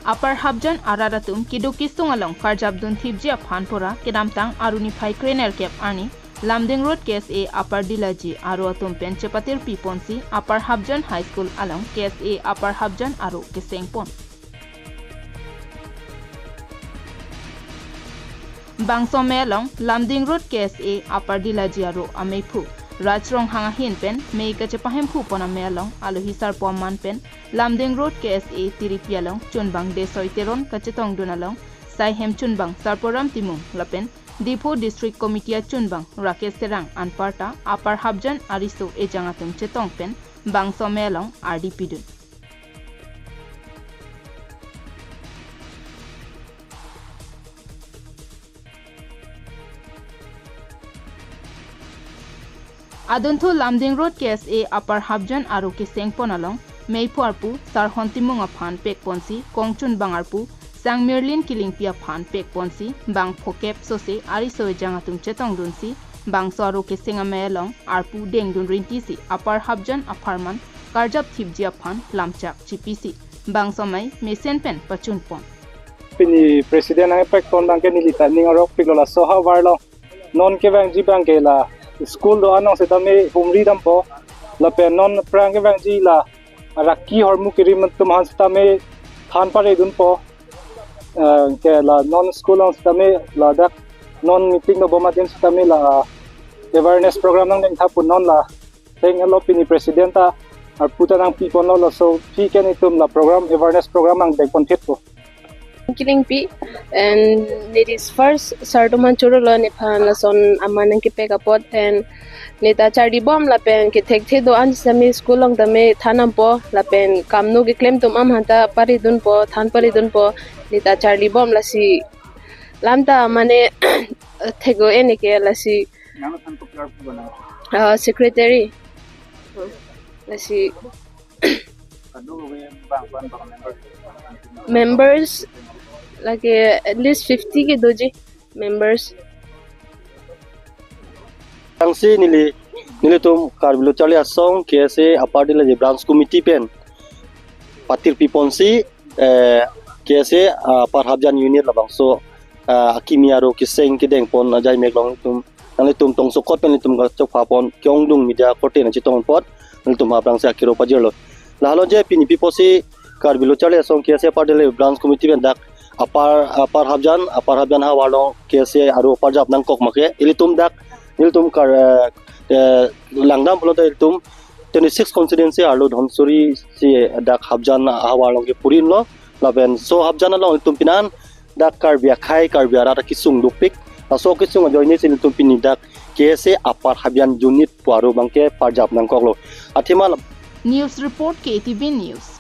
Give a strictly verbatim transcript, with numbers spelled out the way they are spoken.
Upper Hapjan arat atum keduk kesung along karjap dunthipji aphan pura kedamtang arni phai krenerkep arni Lumding Road K S A Upper Dilaji aro atum pen chepatirpi ponsi Upper Hapjan High School along K S A Upper Hapjan aro kesengpon. Bangso amei along Lumding Road K S A Upper Dilaji aro ameiphu Raj Ronghang ahin pen mei kachepahemphu pon amei along alohi sarpo aman pen Lumding Road K S A tiripi along chunbang Desoi Teron kachetongdun along sai hem chunbang Sarporam Timung lapen Diphu District Committee achunbang Rakesh Terang anparta Upper Hapjan ariso ejang atum chetong pen bangso amei along ardi pidun. Adunthu Lumding Road K S A Upper Hapjan aro kesengpon along meiphu arpu Sarhon Timung aphan pekponsi kongchunbang arpu Sang Mirlin Killingpi aphan pekponsi bang phokep sose ariso ejang atum chetongdunsi bangso aro keseng amei along arpu dengdun rintisi Upper Hapjan apharman karjap thipji aphan lamchak chipisi bangso amei mesen pen pachunpon. Pini president nangpekpon abangke neli ta ning arokpiklo, laso ahavar along non kevangji abangke la school do-an along setame humri dampo, lapen non aphrang kevangji la araki ahormu kerim atum aphan setame than paredunpo. Eh, ke la non school along setame ladak non meeting dobom adim setame la awareness program nangdengthap pu non la thenglo. Pini president ta arpu ta nangpiponlo, laso aphi ke netum la program, awareness program nangdengpon thekpo. Killingpi, and it is first Sar atum aphan chorolo nephan lason aman nangkepek apot, and neta charlibom lapen kethekthe do-an setame school along tame than dampo lapen kamno keklem atum aphan ta paredunpo, than paredunpo, neta charlibom lasi lam ta mane thek-o, ene ke lasi Nang than koplar pu bana. Ah, secretary. Lasi Kado ke bang bang bang member. Members lake at least fifty ke doji members. Tangsi neli, nelitum Karbi Lo Charli Asong K S A Upper Dilaji Branch Committee pen patirpi ponsi, eh, K S A, ah, Upper Hapjan unit labangso, ah, akimi aro keseng kedengpon ajai mek along tum nanglitum tongsokot pen nelitum kachokpha pon ke-ongdung media korte nangchetong apot nelitum aphrangsi akero pajirlo. Lahelo je pini pi apotsi Karbi Lo Charli Asong K S A Upper Dilaji Branch Committee pen dak Upper, Upper Hapjan, Upper Hapjan ahavar along K S A aro parjap nangkok make ilitum dak, ilitum kar, eh, eh, langdam pulote ilitum twenty-six constituency arlo Dhansiri si dak Hapjan ahavar along ke purinlo, lapen so Hapjan along ilitum pinan dak Karbi akhei, Karbi arat akesung dopik. Laso kesung ajoinesi ilitum pini dak K S A Upper Hapjan unit pu aro abangke parjap nangkoklo. Athema la- News report K T V News.